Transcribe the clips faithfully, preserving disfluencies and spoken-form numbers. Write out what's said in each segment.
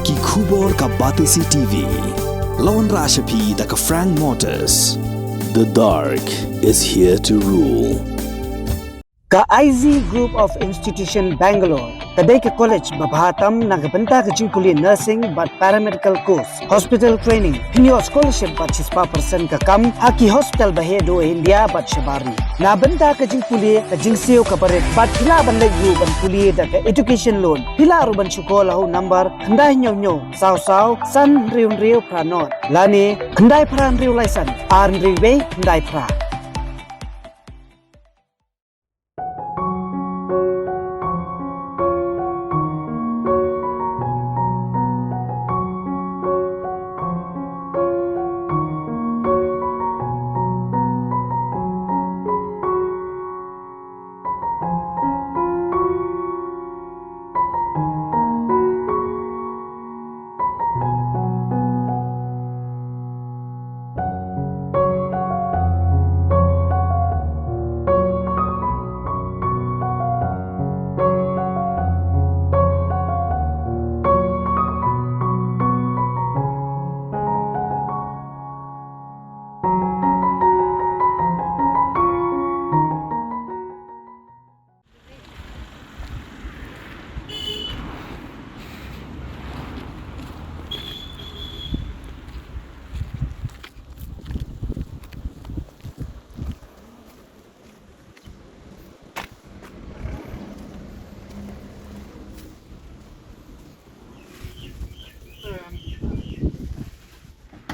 Ki khubor ka Batesi T V. La wanrah sha phi da ka Frank Motors. The dark is here to rule. Ka I Z Group of Institution Bangalore ka dei ka college ba bha tam na ka bynta ka jingpule nursing bad paramedical course, hospital training, pynïoh scholarship bad shispah percent ka kam ha ki hospital ba heh duh India bad shabar ri. Na bynta ka jingpule ka jingsiew kaba rit bad phi lah ban leit ruh ban pule da ka education loan. Phi lah ruh ban shu call ha u number khyndai hynñiew hynñiew saw saw san hynriew hynriew phra nod lane khyndai phra hynriew lai san ar hynriew wei khyndai phra.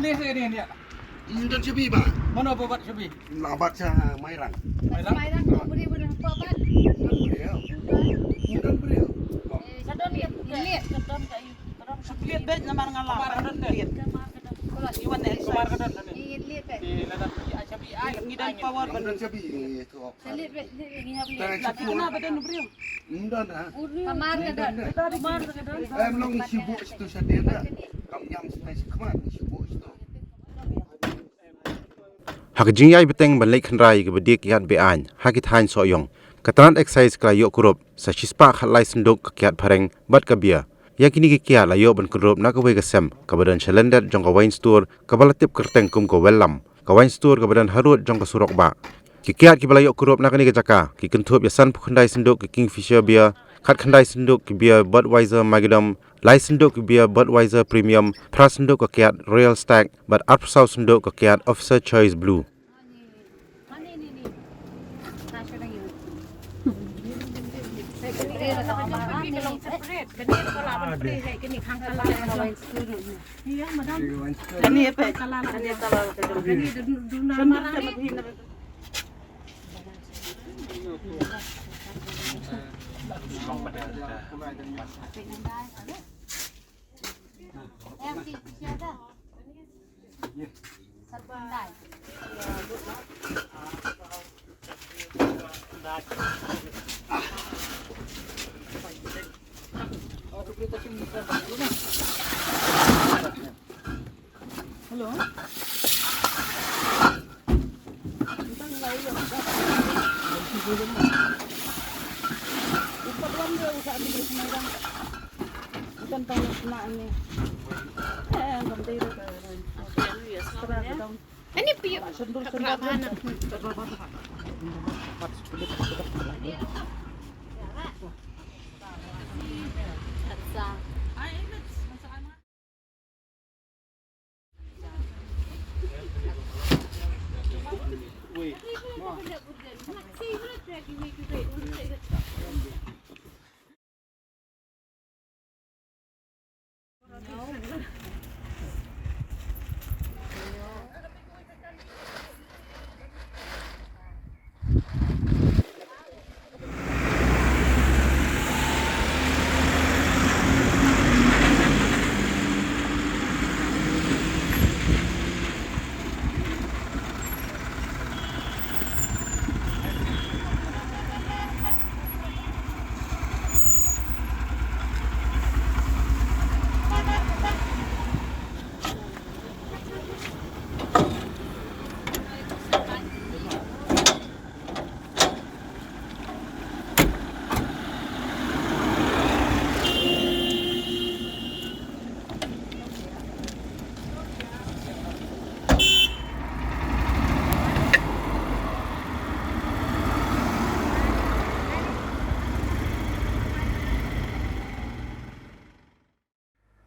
Ni sini ni. Ym don shabi ba? Mano ba bat shabi? La bat sha Mairang. Mairang? Mairang ko beri beri ko bat. Ym don beri. Ym don beri. Ka don ïa liat ka don ka ïa. Ka don ka liat bad namar nga la. Kamar ka don ka liat. Kamar ka don. Iwan ne kamar ka don. Ïa liat bad. Ïa la don ïa shabi ai. Ngi don power ban. Ym don shabi. Ka liat bad ngi hap liat. Ka na ba don beri. Ym don ha. Kamar ka don. Kamar ka don. Em long ïa shibu shitu shabi da. Kam ñiam shitai shi kamar ïa shibu shitu. Ha ka jingïai bteng ban leit khynrai ïa kaba die kiad be-aiñ ha ki thaiñ Sohiong, ka tnat Excise ka la ïoh kurup sa shispah khatlai synduk ka kiad phareng bad ka beer. Ïa kine ki kiad la ïoh ban kurup na kawei ka sem kaba don sha lyndet jong ka wine store kaba la tip kyrteng kum ka Wellam, ka wine store kaba don harud jong ka surok bah. Ki kiad kiba la ïoh kurup na kane ka jaka ki kynthup ïa sanphew khyndai synduk ki Kingfisher beer, khatkhyndai synduk ki beer Budweiser Magnum, lai synduk ki beer Budweiser Premium, phra synduk ka kiad Royal Stag bad arphew saw synduk ka kiad Officer Choice Blue. Hello. Ani piu.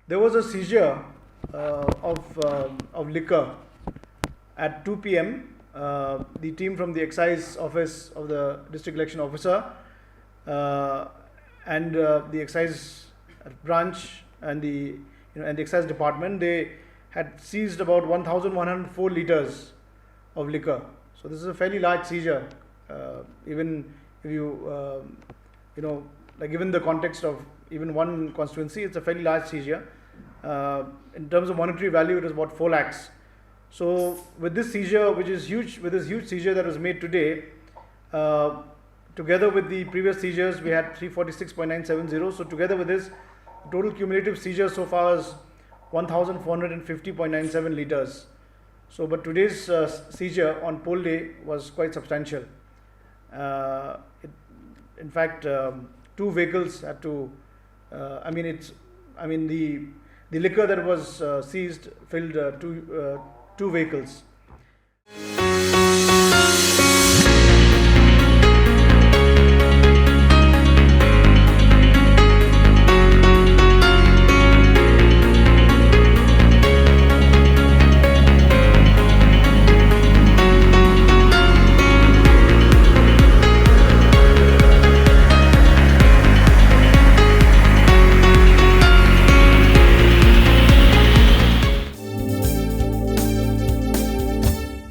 There was a seizure uh, of, um, of liquor at two p m. Uh, the team from the excise office of the district election officer uh, and uh, the excise branch and the, you know, and the excise department, they had seized about one thousand one hundred four liters of liquor. So this is a fairly large seizure. Uh, even if you, um, you know, like, given the context of even one constituency, it's a fairly large seizure. Uh, in terms of monetary value, it was about four lakhs. So with this seizure, which is huge, with this huge seizure that was made today, uh, together with the previous seizures, we had three forty-six point nine seven zero. So together with this, total cumulative seizure so far is one thousand four hundred fifty point nine seven liters. So, but today's uh, seizure on poll day was quite substantial. Uh, it, in fact, um, two vehicles had to, uh, I mean, it's, I mean, the, the liquor that was uh, seized filled uh, two, uh, two vehicles.